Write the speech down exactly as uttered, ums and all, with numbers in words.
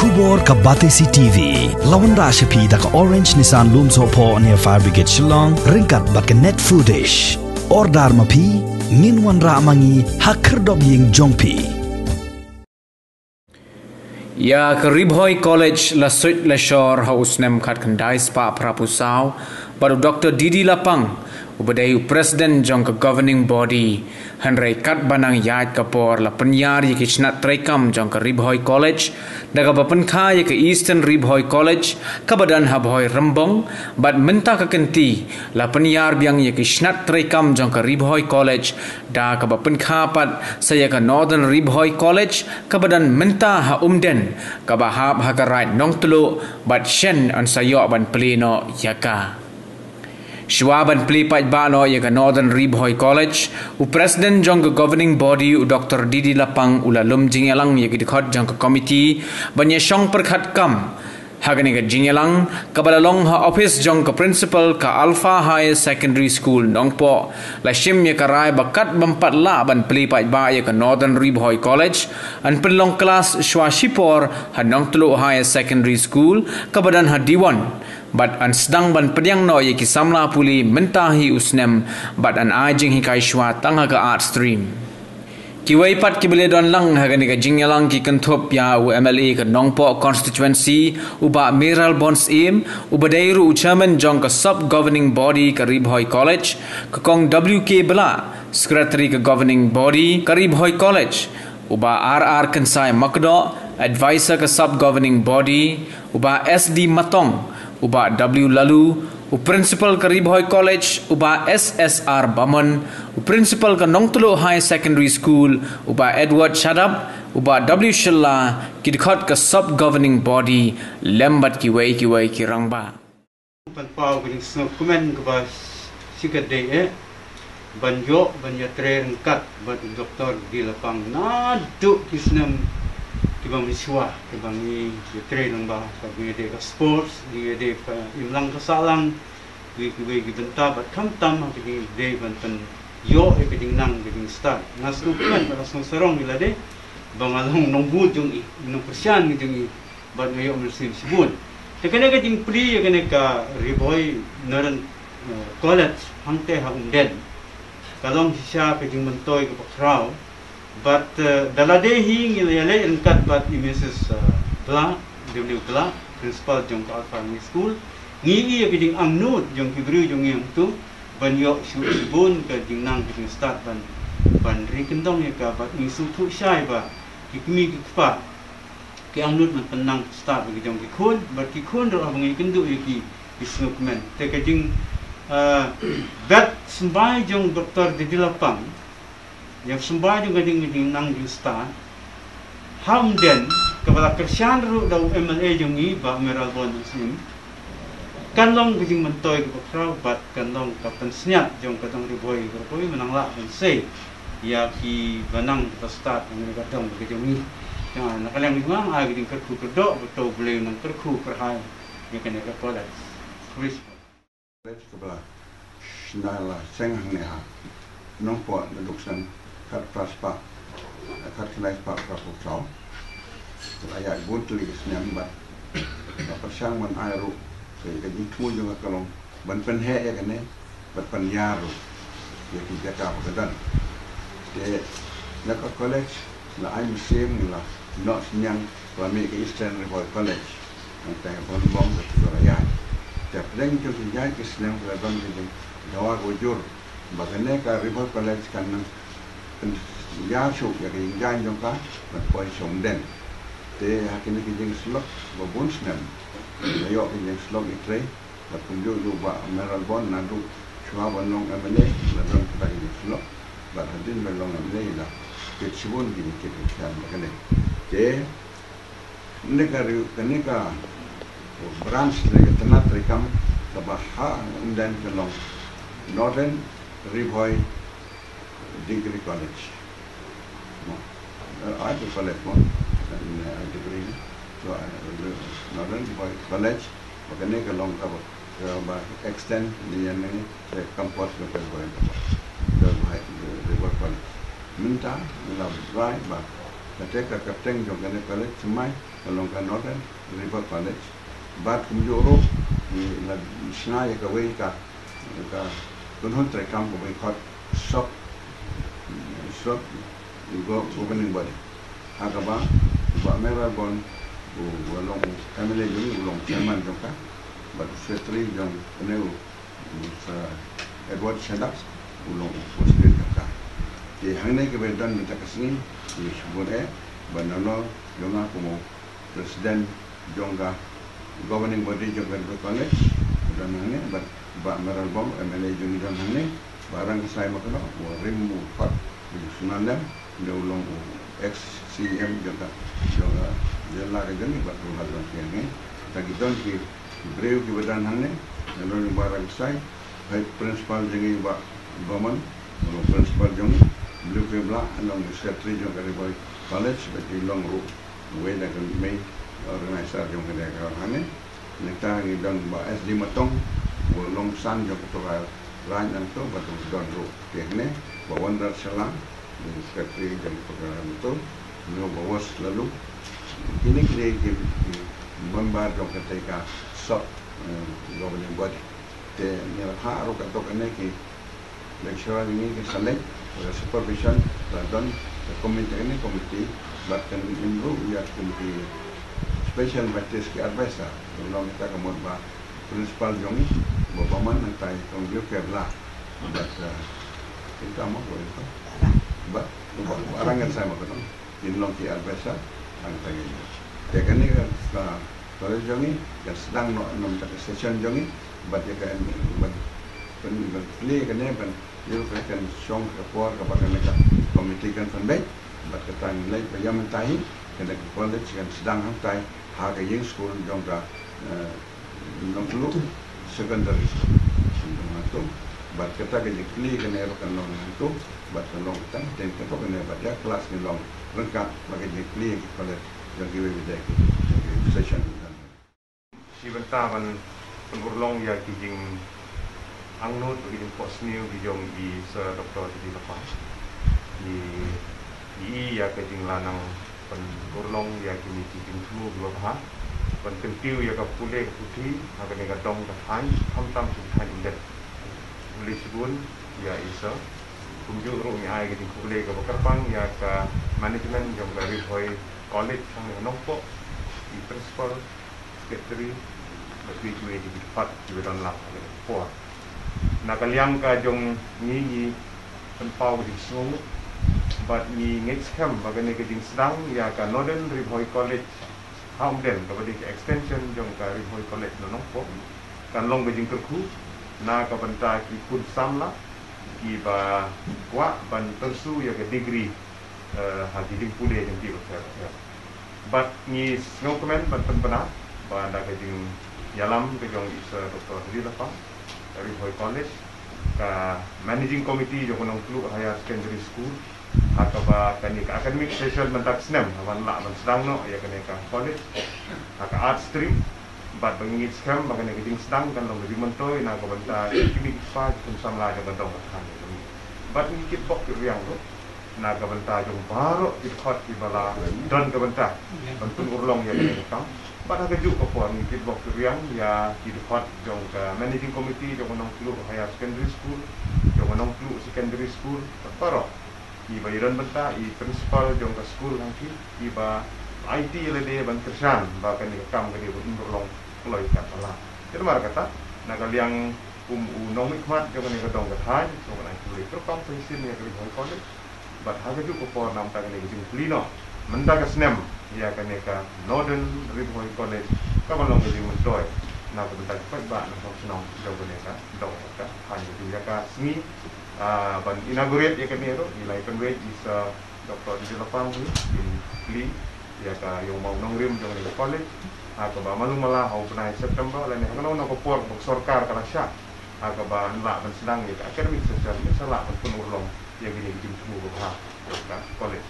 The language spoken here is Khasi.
Khubor ka Batesi T V. La wanrah sha phi da ka Orange Nissan Lumsohphoh near Fire Brigade Shillong, ryngkat bad ka Net Foodish. Order ma phi, ngin wanrah ma ngi ha khyrdop ïing jong phi. Ïa ka Ri Bhoi College la suit la shor ha u snem khatkhyndai spah phraphew saw bad u Doktor D D Lapang, uba dei u President jong ka Governing Body. Hynrei katba nang ïaid ka por la pynïar ïa ki shnat treikam jong ka Ri Bhoi College, da kaba pynkha ïa ka Eastern Ri Bhoi College, kaba don ha Bhoi Rymbong, bad mynta ka kynti la pynïar biang ïa ki shnat treikam jong ka Ri Bhoi College, da kaba pynkha pat sa ïa ka Northern Ri Bhoi College, kaba don mynta ha Umden, kaba hap ha ka Raid Nongtluh, bad shen yn sa ïoh ban plie noh ïa ka. Shuwa ban plie paidbah noh ïa ka Northern Ri Bhoi College, u President jong ka Governing Body u Doktor D D Lapang u la lum jingïalang ïa ki dkhot jong ka Committee ban ïashong pyrkhat kam. Ha kane ka jingïalang kaba la long ha ophis jong ka Principal ka Alpha Higher Secondary School Nongpoh, la shim ïa ka rai ba katba ym pat lah ban plie paidbah ïa ka Northern Ri Bhoi College, yn pynlong klas shuwa shipor ha Nongtluh Higher Secondary School, kaba don ha Diwon. Bad yn sdang ban pdiang noh ïa ki samla pule mynta hi u snem, bad yn ai jinghikai shuwa tang ha ka Art Stream. Kiwei pat kiba la don lang ha kane ka jingïalang ki kynthup ïa u M L A ka Nongpoh Constituency, u Bah Mayralborn Syiem, uba dei ruh u Chairman jong ka Sub Governing Body ka Ri Bhoi College, ka Kong W K Blah, Secretary ka Governing Body ka Ri Bhoi College, u Bah R R Kynsai Makdoh, Advisor ka Sub Governing Body, u Bah S D Matong, u Bah W Laloo, u Principal ka Ri Bhoi College, u Bah S S R Bamon, u Principal ka Nongtluh Higher Secondary School, u Bah Edward Shadap, u Bah W Shylla, ki dkhot ka Sub Governing Body, lem bad kiwei kiwei ki rangbah. Pynpaw ka jingsngewkmen kaba shikatdei eh ban ïoh ban ïatrei ryngkat bad u Doktor D D Lapang naduh ki snem kiba mynshuwa, kiba ngi ïatrei lyngba, ka jingïadei ka sports, jingïadei ka imlang ka sahlang, kiwei kiwei ki bynta, bad khamtam ha ka jingïadei ban pynïoh ïa ka jingnang ka jingstad. Nga sngewkmen bad nga sngewsarong ïa lade ba nga long nongbud jong i, nongkyrshan jong i, bad nga ïoh mynsiem shibun. Te kane ka jingplie ïa kane ka Ri Bhoi Northern, eh, College hangtei ha Umden, ka long shisha ka jingmyntoi kaba khraw. Bad, eh, da lade hi ngi la ïaleh ryngkat bad i Missus, eh, Blah, W Blah, Principal jong ka Alpha High School. Ngi i ïa ka jingangnud jong ki briew jong ngi hangtu ban ïoh shuh shibun ka jingnang ka jingstad ban, ban ri kyndong ïa ka, bad ngi sngewthuh shai ba ki kmie ki kpa ki angnud ban pynnang stad bad ki jong ki khun, bad ki khun ruh haba ngi kynduh ïa ki, ki sngewkmen. Te ka jing, eh, bet symbai jong Doktor D D Lapang, ïa symbai jong ka jing, ka jingnang jingstad ha Umden, kaba la kyrshan ruh da u M L A jong ngi, Bah Mayralborn Syiem, kan long ka jingmyntoi kaba khraw bad kan long ka pynsngiat jong ka dong Ri Bhoi, ka Ri Bhoi ba nang lah ban sei ïa kiba nang kiba stad ha kane ka dong ka jong ngi. Te na ka liang jong nga, ai ka jingkyrkhu kyrdoh, ba to U Blei un nang kyrkhu kyrhai ïa kane ka college. Khublei shibun. College kaba la shna la seng hangne ha Nongpoh naduh snem khatphra spah, khatkhyndai spah phraphew saw. Ka la ïaid bun tylli ki snem bad la pyrshang ban ai ruh ka jingthmu jong ka ka long ban pynheh ïa kane bad pynïar ruh ïa ki jaka ba ka don. Te na ka college la ai mynsiem, la noh synñiang, la mih ka Eastern Ri Bhoi College. Nangta ha Bhoi Rymbong ka tu ka la ïaid. Te pdeng jong ki ïaid ki snem ka la don ka jingdawa ka jur ba kane ka Ri Bhoi College kan nang pynïar shuh ïa ka jingïaid jong ka ban poi sha Umden. Te ha kine ki jingsyllok ba bun snem la ïoh ki jingsyllok ïatrei. Bad kumjuh ruh Bah Mayralborn naduh shuwa ban long M L A la don kata ka jingsyllok. Bad hadien ba long M L A la kit shibun ki jingkit ki khian ba kane. Te kane ka ri-, kane ka branch, kane ka tnat treikam kaba ha Umden ka long Northern Ri Bhoi Degree College. Mo. Eh, ai ka college mo. Eh, ai degree. So, eh, Northern Ri Bhoi College. Ba kane ka long kaba, kaba extend ïa kane ka campus ka Ri Bhoi, ka Ri Bhoi, Ri Bhoi College. Mynta ngi la rai ba Kata ka kyrteng jong kane college thymmai ka long ka Northern River College. Bad kumjuh ruh ngi la shna ïa kawei ka, ka kynhun treikam kaba ngi khot sub, sub go-, governing body. Ha kaba u Bah Mayralborn u, u long u M L A jong ngi, u long chairman jong ka. Bad u secretary jong une u Mister Edward Shadap u long u president jong ka. Te hangne kiba don mynta ka sngi, ngi shu bun eh, ba nano jong nga kum u president jong ka governing body jong ka River College u don hangne, bad Bah Mayralborn M L A jong ngi don hangne, Bah Rangkasai Makno, u rim u khot, u sngewlem, ne u long u ex C M jong ka, jong ka jylla ka jong ngi, bad u la don hangne. Ta ki don ki briew kiba don hangne, nalor u Bah Rangkasai, Vice Principal jong ngi Bah Bamon, u long principal jong ngi, Blue Kebla, u long secretary jong ka Ri Bhoi College, bad ki long ruh uwei na ka main organizer jong kane ka hangne. Nangta ngi don Bah S D Matong, u long san jong kato ka raid nangto, bad u don ruh te hangne, Bah Wonder Shylla, u secretary jong kato ka nangto, u long Bah Wos Laloo. Kine kine ki, ki member jong kata ka sub, eh, governing body. Te ngi la phah ruh kato kane ki lecturer jong ngi ki sa leit, ka supervision la don ka committee, kane committee, bad kan im ruh ïa kum ki special matters ki advisor. Long kita ka mut ba principal jong ngi, Bah Bamon, nangta i kong Blue Kebla. Bad, eh, kita mo, Bah, Bah, Bah Rangkasai Makno. Kin long ki advisor hangta ïa ngi. Te kane ka, ka college jong ngi kan sdang noh na ka session jong ngi, bad ïa ka, bad pyn, bad plie kane, bad ïa ka kan shong ka por kaba kane ka committee kan pynbeit, bad kata ngi leit ba ïa mynta hi kane ka college kan sdang hangtai ha ka ïing skul jong ka, eh, Nongtluh Secondary School. Nongtluh. Bad kata ka jingkylli kane ruh kan long nangtu, bad kan long tang ten kato kane bad ïa klas kan long ryngkat bad ka jingkylli ka college jong kiwei bidai ki, jong ki session. Shi bynta ban pynurlong ïa ki jingangnud bad ki jingphohsniew ki jong i Sir Doctor T D Lapang. I i ïa ka jinglanang ban urlong ïa kine ki jingthmu kiba bha, ban kyntiew ïa ka pule ka puthi ha kane ka dong ka thaiñ, khamtam sha ki thaiñ umdei. Khublei shibun ïa i Sir. Kumjuh ruh ngi ai ka jingkhublei kaba kyrpang ïa ka management jong ka Ri Bhoi College hangne ha Nongpoh, i principal, secretary, bad kiwei kiwei ki dkhot kiba don lang ha kane ka por. Na ka liang ka jong ngi, ngi pynpaw ka jingsngewnguh bad ngi ngeit skhem ba kane ka jingsdang ïa ka Northern Ri Bhoi College ha Umden, kaba dei ka extension jong ka Ri Bhoi College na Nongpoh, kan long ka jingkyrkhu na ka bynta ki khun samla kiba kwah ban pyrsu ïa ka degree, eh, ha ki jingpule jong ki bapher bapher. Bad ngi sngewkmen ban pynbna ba da ka jingïalam ka jong i Sir Doctor T D Lapang, Ri Bhoi College, ka Managing Committee jong ka Nongtluh Higher Secondary School, ha kaba kane ka academic session mynta ka snem, ha ban lah ban sdang noh ïa kane ka college ha ka art stream. Bad ba ngi ngeit skhem ba kane ka jingsdang kan long ka jingmyntoi na ka bynta ki kmie ki kpa, ki khun samla jong ka dong ka thaiñ jong ngi. Bad ngi kitbok kiriang ruh na ka bynta jong baroh ki dkhot kiba la don ka bynta ban pynurlong ïa kane ka kam. Bad ha kajuh ka por ngi kitbok kiriang ïa ki dkhot jong ka Managing Committee jong ka Nongtluh Higher Secondary School, jong ka Nongtluh Secondary School, bad baroh kiba ïadon bynta, i principal jong ka skul hangtei, kiba aiti ïa lade ban kyrshan ba kane ka kam ka dei ban urlong kloi katba lah. Te namar kata, na ka liang kum u nongmihkhmat jong kane ka dong ka thaiñ, sngewbha ban ai khublei kyrpang sa shisien ïa ka Ri Bhoi College. Bad ha kajuh ka por na ka bynta kane ka jingplie noh mynta ka snem ïa kane ka Northern Ri Bhoi College, kaba long ka jingmyntoi na ka bynta ki paidbah nongshong shnong jong kane ka dong ka thaiñ. Ïa ka sngi, ah, ban inaugurate ïa kane ruh, ngi la ïa pynwait i Sir Doctor T D Lapang hi, kin plie ïa ka ïing mawngrim jong kane ka college, ha kaba malu mala ha u bnai September lane ha kano kano ka por ba ka sorkar ka la shah, ha kaba yn lah ban sdang ïa ka academic session, yn sa lah ban pynurlong ïa kine ki jingthmu kiba bha jong ka college.